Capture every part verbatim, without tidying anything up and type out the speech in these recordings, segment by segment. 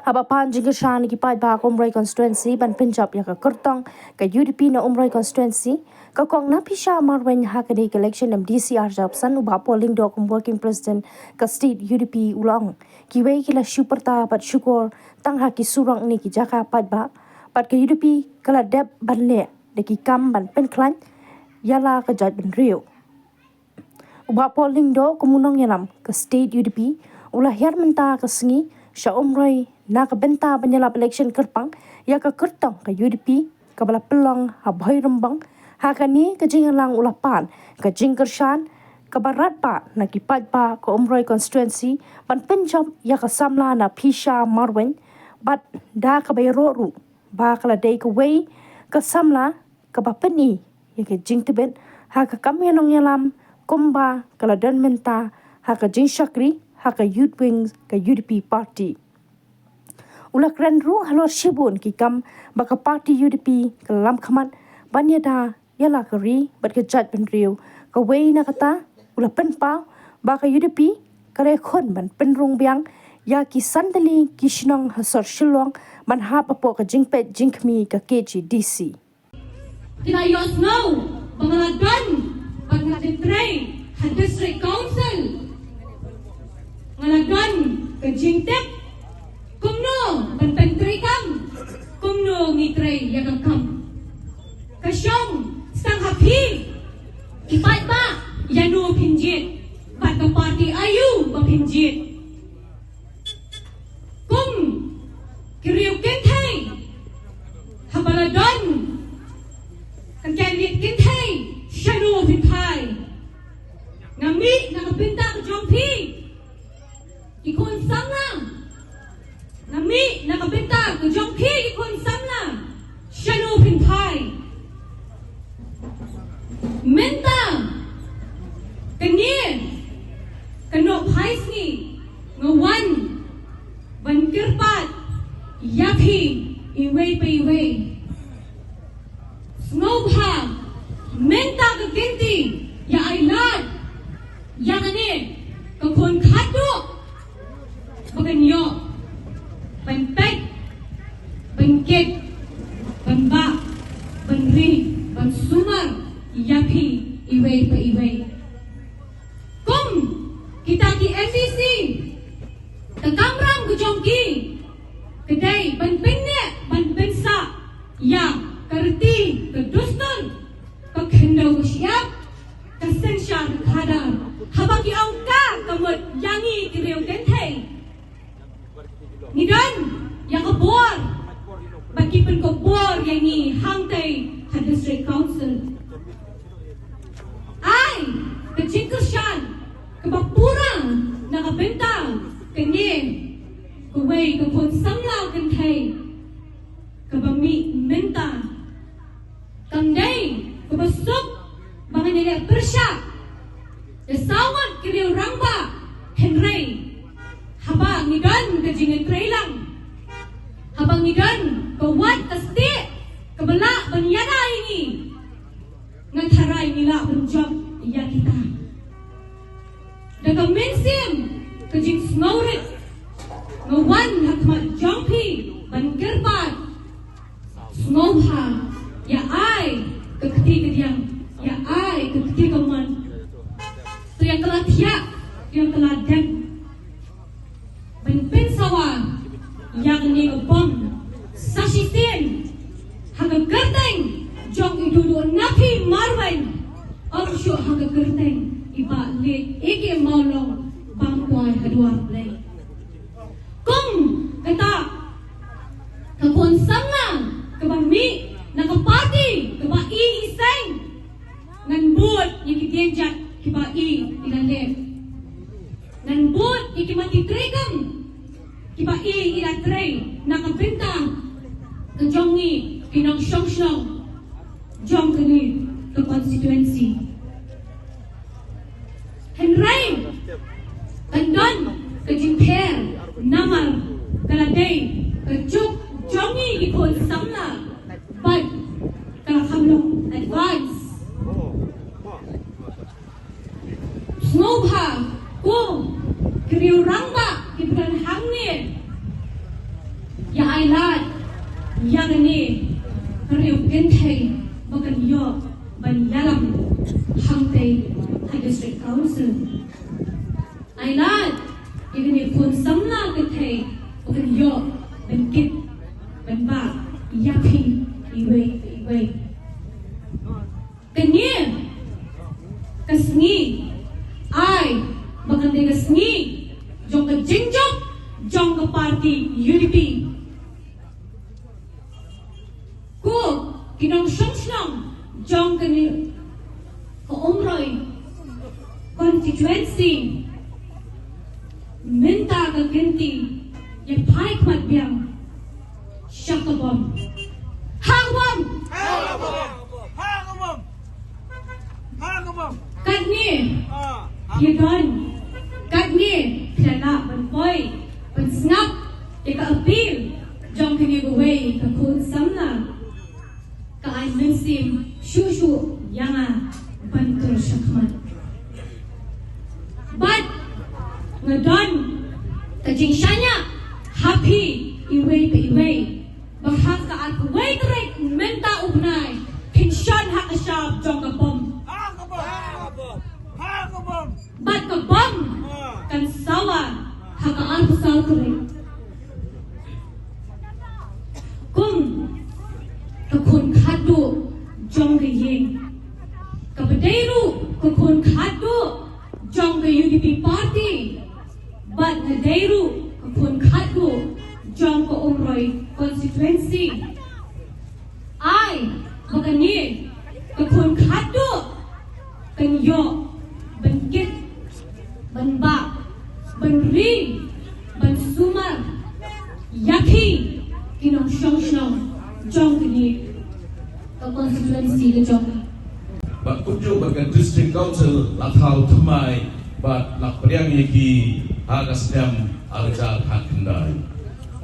Haba pan jingkyrshan na ki paidbah ka Umroi constituency ban pynjop ïa ka kyrtong ka U D P na Umroi constituency, ka kong Napisha Marwein ha kane ka election M D C ar hajar arphew san, u Bah Paul Lyngdoh kum working president ka state U D P u la ong, kiwei ki la shu pyrta bad shukor tang ha ki surok ne ki jaka paidbah, bad ka U D P ka la dep ban leh da ki kam ban pynkhlaiñ ïa la ka jaitbynriew. U Bah Paul Lyngdoh kum u nongïalam ka state U D P u la hiar mynta ka sngi sha Umroi na ka bynta ban ïalap election kyrpang ïa ka kyrtong ka U D P kaba la pynlong ha Bhoirymbong. Ha kane ka jingïalang u la pan ka jingkyrshan kaba radbah na ki paidbah ka Umroi constituency ban pynjop ïa ka samla Napisha Marwein, bad da kaba ïaroh ruh ba ka la dei kawei ka samla kaba pyni ïa ka jingtbit ha ka kam ïa nongïalam kumba ka la don mynta ha ka jingshakri ha ka Youth Wing ka U D P party. U la kren ruh halor shibun ki kam ba ka party U D P ka la lam khmat ban ïada ïa la ka ri bad ka jaitbynriew. Kawei na kata, u la pynpaw ba ka U D P ka la ïakhun ban pynrung biang ïa ki san tylli ki shnong ha sor Shillong ban hap hapoh ka jingpeit jingkhmih ka K H A D C. Ki la ïohsngew ba nga la don, ba nga la trei ha District Council. Nga la don ka jingtip kumno ban pyntreikam, kumno ngi trei ïa ka kam. Ka shong tang ha phi ki paidbah ïano phin jied bad ka party aïu ba phin jied. Kum ki riew kynthei, haba la don ka candidate kynthei, shano phin phai? Nga mih na ka bynta ka jong phi ki khun samla. Nga mih na ka bynta ka jong phi ki khun samla. Shano phin phai? Mynta kane ka nohphai sngi nga wan ban kyrpad ïa phi iwei pa iwei. Sngewbha mynta ka kynti ïa ai lad ïa kane ka khun khatduh ba kan ïoh ban peit, ban kit, ban bah, ban ri, ban sumar ïa phi iwei pa iwei. Kum kita ki M D C, ka kamram ka jong ki ka dei ban pynneh ban pynsah ïa ka riti ka dustur, ka khyndew ka shyiap, ka synshar ka khadar. Haba ki ong ka, ka mut ïa ngi ki riew kynthei, ngi don ïa ka bor ba ki pynkup bor ïa ngi hangtei ha District Council. Ai ka jingkyrshan kaba pura na ka bynta kane kawei ka khun samla kynthei kaba mih mynta. Kam dei kaba suk ba ngan ïaleh pyrshah ïa saw ngut ki riew rangbah, hynrei haba ngi don ka jingïatreilang, haba ngi don ka wat ka stieh kaba lah ban ïada ïa ngi, nga tharai ngi lah ban jop ïa kita. Da ka mynsiem ka jingsngewrit nga wan ha khmat jong phi ban kyrpad. Sngewbha ïa ai ka kti ka diang, ïa ai ka kti ka mon. To ïa ka la thiah, to ïa ka la dep ban pynsawa ïa kane ka bom sa shisien ha ka kyrteng jong i Duduh Napi Marwein, ym shuh ha ka kyrteng i Bah Leit A K Mawlong, bam kwai ha dwar Blei. Kum kata ka khun samla kaba mih na ka party kaba i i seng, ngan bud ïa ki dienjat kiba i i la leh. Ngan bud ïa ki mati treikam kiba i i la trei na ka bynta ka jong ngi ki nongshong shnong jong kane ka constituency. Hynrei kan don ka jingpher namar ka la dei ka juk jong ngi ki khun samla bad ka la kham long advance. Sngewbha ko ki riew rangbah kiba don hangne, Ai lad ïa kane ka riew kynthei ba kan ïoh ban ïalam hangtei ha District Council. Ai lad ïa kane khun samla kynthei ba kan ïoh ban kit ban bah ïa phi iwei pa iwei. Kane ka sngi ai ba kan dei ka sngi jong ka jingjop jong ka party U D P. Ko ki nongshong shnong jong kane ka Umroi constituency, mynta ka kynti ïa phai khmat biang sha ka bom. Ha ka bom! Katne phi don, katne phi la lah ban poi ban sngap ïa ka appeal jong kane kawei ka khun samla. Ka ai mynsiem shuh shuh ïa nga ban tur shakhmat. Bad nga don ka jingshaniah ha phi iwei pa iwei ba ha ka arphew wei tarik mynta u bnai phin shon ha ka shap jong ka bom. Bad ka bom kan sawa ha ka arphew saw tarik. Kum ka khun khatduh jong ka ïing, kaba dei ruh ka khun khatduh jong ka U D P party, bad nga dei ruh ka khun khatduh jong ka Umroi constituency. Ai ba kane ka khun khatduh kan ïoh ban kit, ban bah, ban ri, ban sumar ïa phi ki nongshong shnong jong kane ka constituency ka jong. Bad kumjuh bad ka District Council la thaw thymmai bad la pdiang ïa ki ha ka snem ar hajar khatkhyndai.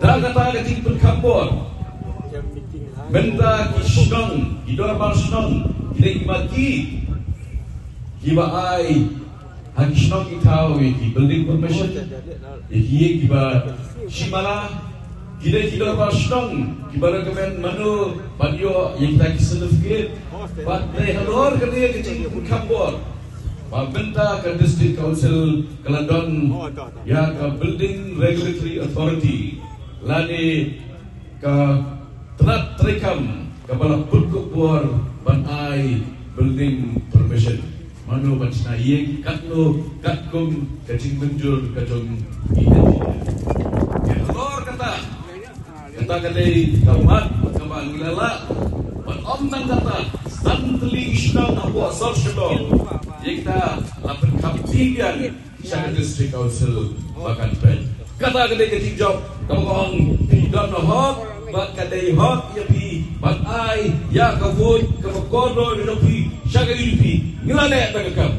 Da kata ka jingpynkhapbor, mynta ki shnong, ki dorbar shnong, ki dei kiba ki, kiba ai ha ki shnong ki thaw ïa ki building permission, ïa ki ïing kiba shim bala, ki dei ki dorbar shnong kiba recommend mano ban ïoh ïa kita ki certificate. Bad dei halor kane ka jingpynkhapbor ba mynta ka District Council ka la don ïa ka Building Regulatory Authority lane ka tnat treikam kaba la pynkup bor ban ai building permission. Mano ban shna ïing, katno, katkum ka jingmynjur ka jong ki engineer. Ïa halor kata, kata ka dei ka mat kaba ngi la lah ban ym tang kata, san tylli ki shnong hapoh South Shillong ïa kita la pynkhap biang sha ka District Council ba kan peit. Kata ka dei ka jingjop kaba nga ong phi don hok, bad ka dei hok ïa phi ban ai ïa ka vote kaba kordor ka jong phi sha ka U D P. Ngi la leh da ka kam.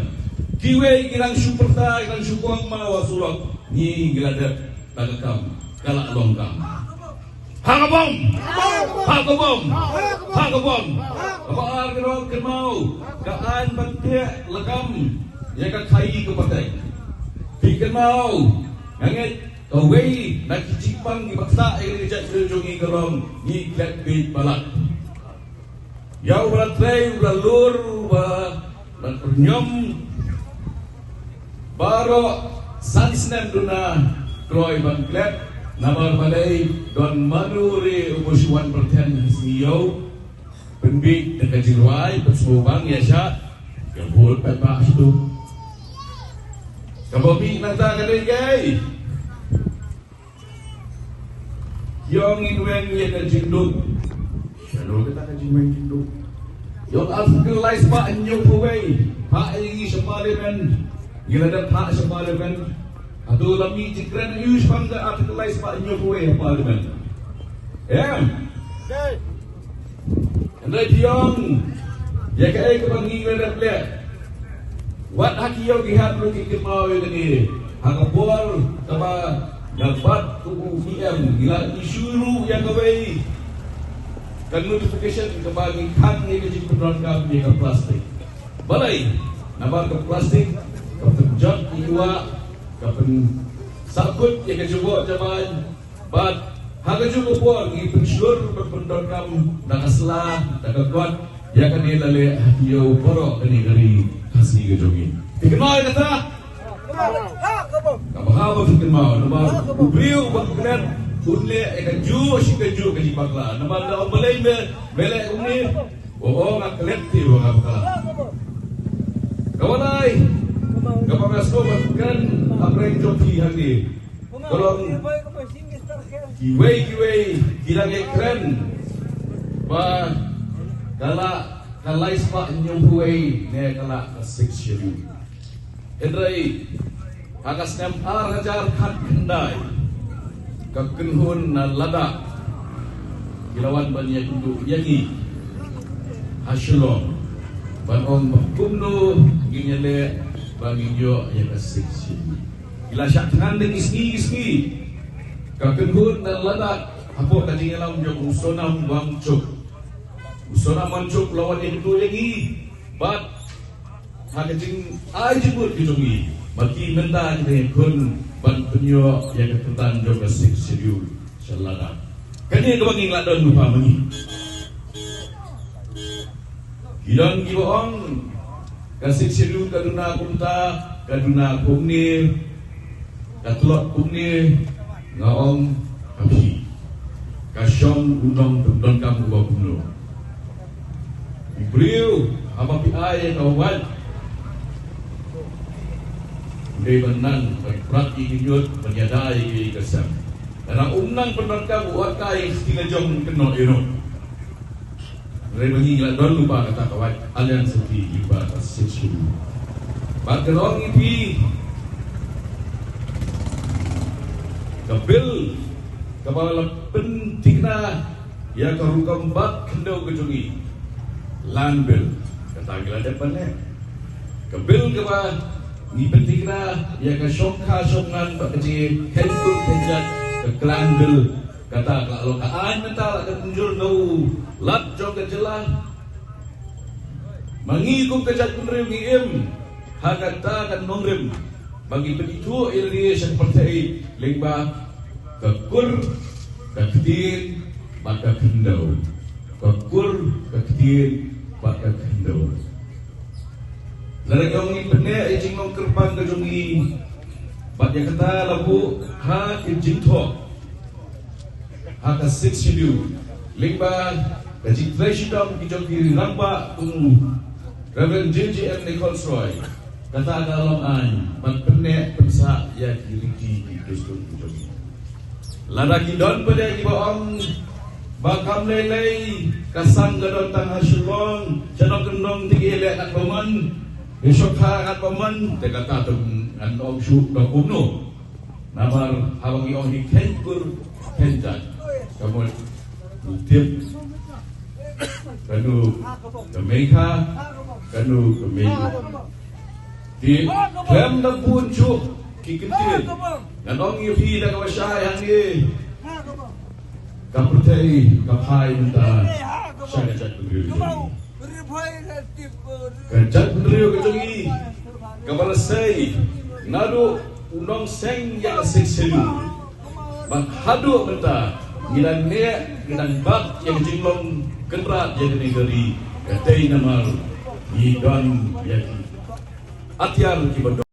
Kiwei ki nang shu pyrta, ki nang shu kong ma wa surok, ngi ngi la dep da ka kam. Ka la long kam. Ha ka bom! Ha ka bom! Ha ka bom! Kaba ar ka dei kynmaw ka aiñ ban teh lakam ïa ka khaii ka pateng. Phi kynmaw, nga ngeit kawei na ki jingpang kiba ktah ïa ka jaitbynriew jong ngi ka long ngi klet beit palat. Ïa uba la trei, uba la lur, uba la pynïom, baroh san snem duna kloi ban klet, namar balei don mano re uba shu wan pyrthen ha sngi ïew, pynbiej da ka jingrwai, pynsngewbang ïa shah, ïa bud pat ba shitu. Kaba mih nangta ka dei kaei? Ïong ngin weng ïa ka jingduk. Shano kata ka jingweng jingduk? Ïong article lai spah hynñiewphew wei. Phah ïa ngi sha parliament. Ngi la dep phah sha parliament. Hato la mih jingkren ïa u shaphang ka article lai spah hynñiewphew wei ha parliament? Em. Hynrei phi ong ïa kaei kaba ngi la dep leh. Wat ha ki ïew ki hat ruh ki kynmaw ïa kane. Ha ka por kaba nga bat kum u P M ngi la issue ruh ïa kawei ka notification kaba ngi khang ïa ka jingpyndonkam ïa ka plastik. Balei? Namar ka plastik ka pynjot ïa ki wah, ka pynsahkut ïa ka jubor jabai, bad Ha kajuh ka por ngi pynshlur ban pyndonkam da ka sla, da ka kot ïa kane la leh ha ki ïew baroh kane ka ri Khasi ka jong ngi. Phi kynmaw ïa kata? Kaba ha ba phi kynmaw, namar u briew ba klet un leh ïa kajuh shi kajuh ka jingbakla. Namar da ong balei me, me leh kumne, u ong nga klet te ba nga bakla. Kaba lai, kaba nga sngewbha ban kren ha pyrshah jong phi hangne. Ka long kiwei kiwei ki dang ïakren ba ka la ka lai spah hynñiewphew wei ne ka la ka Sixth Schedule. Hynrei ha ka snem ar hajar khatkhyndai ka kynhun na Ladakh ki la wan ban ïakynduh ïa ngi ha Shillong ban ong ba kumno ngin ïaleh ba ngin ïoh ïa ka Sixth Schedule. Ki la shah thngan da ki sngi ki sngi. Ka kynhun na Ladakh hapoh ka jingïalam jong u Sonam Wangchuk. U Sonam Wangchuk u la wan ïakynduh ïa ngi bad ha ka jingai jingmut ka jong ngi ba ki mynta ki dang ïakhun ban pynïoh ïa ka kyrdan jong ka Sixth Schedule sha Ladakh. Kane kaba ngi la don lypa ma ngi. Ki don kiba ong ka Sixth Schedule ka duna kumta, ka duna kumne, ka tlot kumne. Nga ong ha phi, ka shong u nongpyndonkam uba kumno. U briew haba phi ai ïa ka wait, u dei ban nang ban prat ïa ki ñiut, ban ïada ïa ki ïa ka sem. Lada um nang pyndonkam, u ot kai ïa ka jong kynnoh ïa u. Hynrei ma ngi ngi la don lypa kata ka wait, Alliance Party lyngba ka Sixth Schedule. Bad ka long ïa phi ka bill kaba la pynthikna ïa ka rukom bat khyndew ka jong ngi, Land Bill. Kata ngi la dep ban leh. Ka bill kaba ngi pynthikna ïa ka shongkha shongman bad ka jingkheiñ kur kheiñ jait, ka Clan Bill. Kata ka la long ka aiñ mynta la ka pynjur na u Lat jong ka jylla. Ma ngi kum ka jaitbynriew ngi im ha kata ka nongrim ba ngi pynithuh ïa lade sha ka pyrthei lyngba ka kur, ka ktien bad ka khyndew. Ka kur, ka ktien bad ka khyndew. Lada ngi ong ngi pyneh ïa jinglong kyrpang ka jong ngi bad ïa kata la buh ha ki jingthoh ha ka Sixth Schedule lyngba ka jingtrei shitom ki jong ki rangbah kum u Reverend J J M Nichols Roy. Kata ka long aiñ ban pyneh pynsah ïa ki riti ki dustur ki jong ngi. Lada ki don pat de kiba ong ba kam lei lei, ka sang ka don tang ha Shillong, sha nongkyndong te ki leh katba mon, ki shongkha katba mon, te kata te ngan ong shuh da kumno. Namar haba ngi ong hi kheiñ kur kheiñ jait, ka mut u tip kano ka mei kha, kano ka mei ruh. Te khlem da bun shuh ki kyntien, ngan ong ïa phi da kaba shai hangne, ka pyrthei ka phai mynta sha ka jaitbynriew jong ngi. Ka jaitbynriew ka jong ngi kaba la sei naduh u nongseng ïa ka Sixth Schedule. Bad haduh mynta ngi la neh, ngi dang bat ïa ka jinglong kynrad ïa kane ka ri, ka dei namar ngi don ïa ki atiar kiba